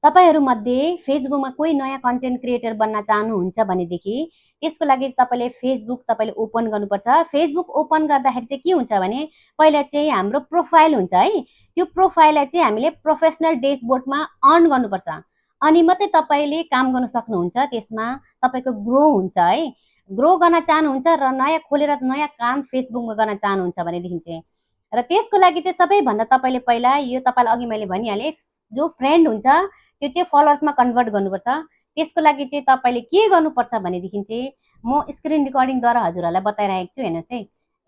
तपाईहरुमध्ये फेसबुकमा कोही नयाँ कन्टेन्ट क्रिएटर बन्न चाहनुहुन्छ भनेदेखि त्यसको लागि तपाईले फेसबुक तपाईले ओपन गर्नुपर्छ। फेसबुक ओपन गर्दाखेरि चाहिँ के हुन्छ भने पहिला चाहिँ हाम्रो प्रोफाइल हुन्छ है। त्यो प्रोफाइललाई चाहिँ हामीले प्रोफेसनल डैशबोर्डमा अन गर्नुपर्छ। अनि मात्रै तपाईले काम गर्न सक्नुहुन्छ। त्यसमा तपाईको ग्रो हुन्छ है। ग्रो गर्न चाहनुहुन्छ र नयाँ खोलेर नयाँ काम फेसबुकमा गर्न चाहनुहुन्छ भनेदेखि चाहिँ र त्यसको लागि चाहिँ सबैभन्दा तपाईले पहिला यो तपाईलाई अघि मैले भनिहालेँ जो फ्रेन्ड हुन्छ त्यो चाहिँ फलोअर्समा कन्भर्ट गर्नुपर्छ। त्यसको लागि चाहिँ तपाईले के गर्नुपर्छ भनेदेखि चाहिँ म स्क्रिन रेकर्डिङद्वारा हजुरहरूलाई बताइरहेको छु। हेर्नुहोस् है,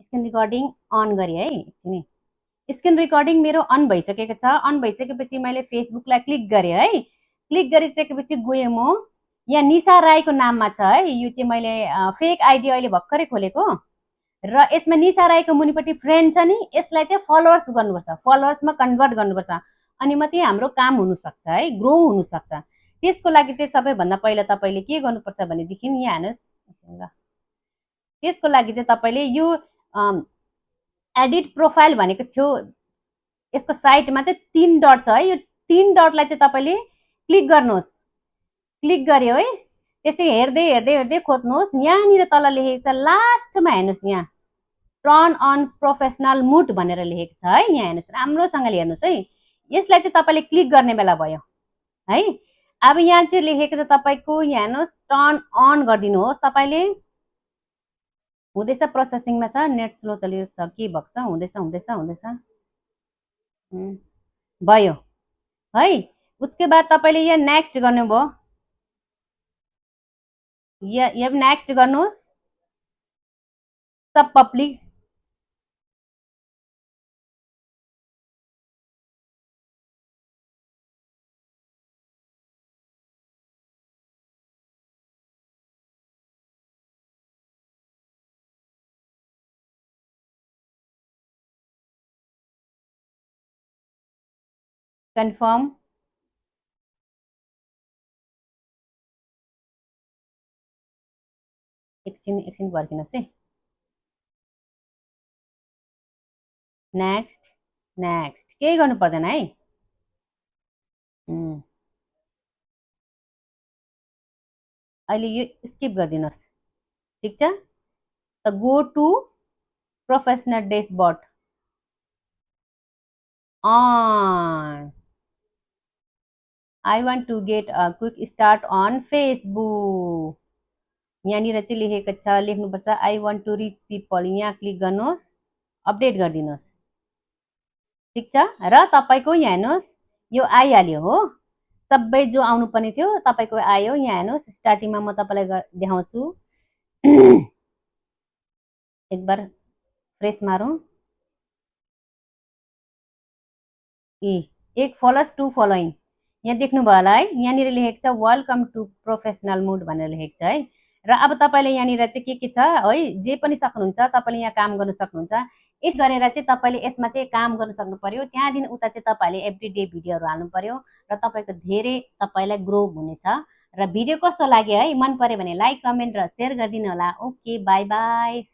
स्क्रिन रेकर्डिङ अन गरेँ है। एकछिन स्क्रिन रेकर्डिङ मेरो अन भइसकेको छ। अन भइसकेपछि मैले फेसबुकलाई क्लिक गरेँ है। क्लिक गरिसकेपछि गएँ म यहाँ निशा राईको नाममा छ है। यो चाहिँ मैले फेक आइडी अहिले भर्खरै खोलेको र यसमा निशा राईको मुनिपट्टि फ्रेन्ड छ नि, यसलाई चाहिँ फलोअर्स गर्नुपर्छ। फलोअर्समा कन्भर्ट गर्नुपर्छ अनि मात्रै हाम्रो काम हुन सक्छ है, ग्रो हुन सक्छ। त्यसको लागि चाहिँ सबैभन्दा पहिला तपाईले के गर्नुपर्छ भनेदेखि यहाँ हेर्नुहोस्, त्यसको लागि चाहिँ तपाईले यो एडिट प्रोफाइल भनेको थियो। यसको साइडमा चाहिँ 3 डट छ है। यो 3 डटलाई चाहिँ तपाईले क्लिक गर्नुहोस्। क्लिक गर्यो है। त्यसै हेर्दै हेर्दै हेर्दै खोज्नुहोस्। यहाँनिर तल लेखेको छ लास्टमा हेर्नुहोस्, यहाँ टर्न अन प्रोफेसनल मुड भनेर लेखेको छ है। यहाँ हेर्नुहोस्, राम्रोसँगले हेर्नुहोस् है। यसलाई चाहिँ तपाईले क्लिक गर्ने बेला भयो है। अब यहाँ चाहिँ लेखेको छ तपाईको, यहाँ हेर्नुहोस् टर्न अन गरिदिनुहोस्। तपाईले हुँदैछ, प्रोसेसिङमा छ, नेट स्लो चलिरहेको छ, के भएको छ, हुँदैछ हुँदैछ हुँदैछ भयो है। उसके बाद तपाईले यहाँ नेक्स्ट गर्नुभयो। यहाँ नेक्स्ट गर्नुहोस्। सब पब्लिक कन्फर्म एकछिन पर्खिनुहोस् है। नेक्स्ट नेक्स्ट केही गर्नु पर्दैन है। अहिले यो स्किप गरिदिनुहोस्, ठिक छ। त go to professional dashboard on. I want to get a quick start on Facebook. यहाँनिर चाहिँ लेखेको छ, लेख्नुपर्छ I want to reach people. यहाँ क्लिक गर्नुहोस्, अपडेट गरिदिनुहोस्, ठिक छ। र तपाईको यहाँ हेर्नुहोस् यो आइहाल्यो हो। सबै जो आउनुपर्ने थियो तपाईको आयो। यहाँ हेर्नुहोस् स्टार्टिङमा म तपाईलाई देखाउँछु। एक बार फ्रेस मारौँ। एक फलोअर्स 2 फलोइङ यहाँ देख्नुभयो होला है। यहाँनिर लेखेको छ वेलकम टु प्रोफेसनल मुड भनेर लेखेको छ है। र अब तपाईले यहाँनिर चाहिँ के छ है, जे पनि सक्नुहुन्छ तपाईले यहाँ काम गर्न सक्नुहुन्छ। यस गरेर चाहिँ तपाईले यसमा चाहिँ काम गर्न सक्नु पर्यो। त्यहाँदेखि उता चाहिँ तपाईले एभ्रीडे भिडियोहरु हाल्नु पर्यो र तपाईको धेरै तपाईलाई ग्रो हुनेछ। र भिडियो कस्तो लाग्यो है, मन पर्यो भने लाइक कमेन्ट र शेयर गरिदिनु होला। Okay, bye bye.